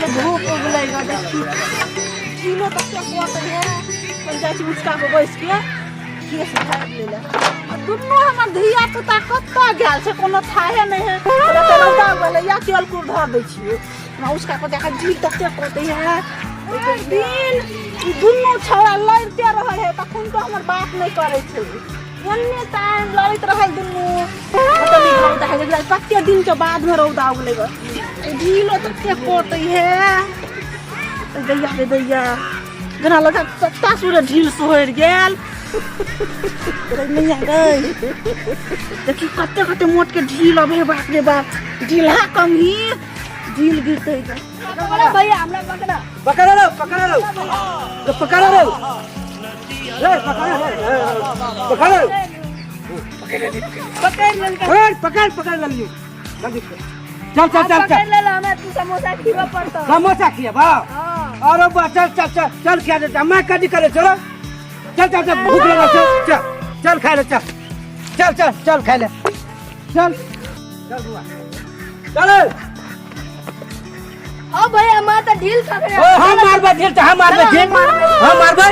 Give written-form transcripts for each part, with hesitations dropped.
के धूप उगलै ग देखी ढीलो तक कटै है। अपन जाइ छी उचका पर बैस के केस झाड़ि लेले। आ दुनू हमर धिया पुता कतऽ गेल छै, कोनो थाहे नहि है। ओकरा तऽ रौदा उगलै या तेल कुर धऽ दै छियै। हमरा उचका पर जाके ढील तते कटै है। एक दिन ई दुनू छौड़ा लड़िते रहै है, तखन तऽ हमर बात नहि करै छै। एन्ने टाइम लड़ैत रहल दुनू। कतऽ नीक रौदा है देखला, कते दिन के बाद में रौदा उगलै ग। ढीलो तते कटै है। दैया रे दैया, जेना लगा सत्ता सूर्य ढील सोहरि गेल रे मैया गई। देखी कते कते मोट के ढील अबे, बाप रे बाप, ढीला कंघी ढील गिरते ग। पकड़ा भैया, हमरा पकड़ा। पकड़ा लो, पकड़ा लो, लो, पकड़ा लो, ले पकड़ा ले, पकड़ा लो। पकड़ लेलकै। पकड़ पकड़ पकड़ लेलियो। जल्दी चल चल चल चल। पकड़ लेला हमरा, तू समोसा खिबा पड़तो। समोसा खिएबा? हाँ। अरे बा, चल चल चल चल, खिया दे। मैं कदी करे, चलो चल चल चल, भूख लगा, चल चल चल, खा ले, चल चल चल चल, खा ले, चल चल बुआ, चल। ओ भैया, मैं तो ढील पकड़े। ओ हम मारबै ढील त, हम मारबै ढील, हम मारबै,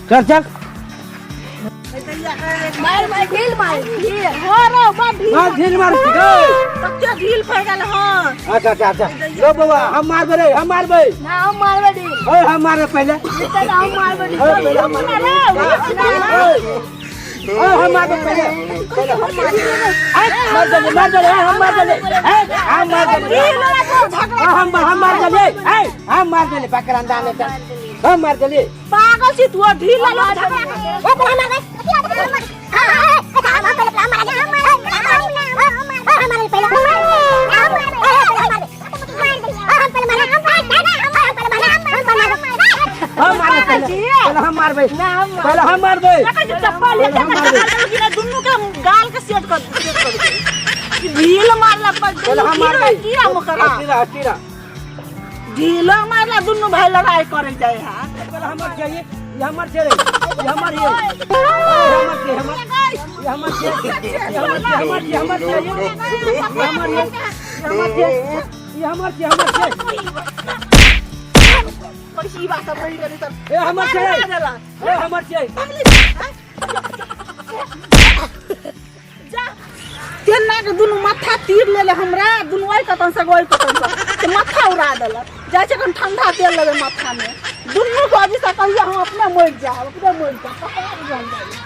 चल चल। मार मार ढील मार ढील। हाँ रो बा ढील। मार ढील मार गई। कते ढील पड़ गेल। हाँ। अच्छा अच्छा अच्छा, लो बउआ, हम मारबै रे, हम मारबै। ना, हम मारबै ढील। ओए, हम मारबै पहिले। नहीं तो हम मारबै ढील। ओए, पहिले हम मारबै। ओए, हम मारबै पहिले, पहिले हम मारबै। ए, मार देले, मार देले, हम मार देले, ए, हम मार देले। हम हम मार देले, ए, हम मार देले, पकड़ंदा ने चल, हम मार देले। पागल छी तू, ढील ला झगड़ा। हम मारबै पहिले, पहिले हम मारबै, पहिले हम मारबै। चप्पल लेके मारबै दुनू के गाल के सेट कर, सेट कर दे। ढील मारला पर। पहिले हम मारबै। कीड़ा मकड़ा। कीड़ा कीड़ा। ढील मारला, दुनू भाई लड़ाई करे जाए है। पहिले हमर चाहिए, ये हमर छै रे, ये हमर, ये हमर छै, हमर, ये हमर छै, ये हमर छै, हमर छै, हमर छै, ये हमर, ये हमर छै, ये हमर छै, हमर छै। पैसी बात सब रही गेली तब। ए, हमर छै, ए, हमर छै। जा तेना के दुनू माथा तीर लेले हमरा दुनू, ओहि कतन से ओहि कतन से से माथा उड़ा देलक। जाइ छै कन ठंडा तेल लेबै माथा में दुनू को। अभी से कहिया हम अपने मरि जायब, अपने मरि जायब, कपार जल जाय।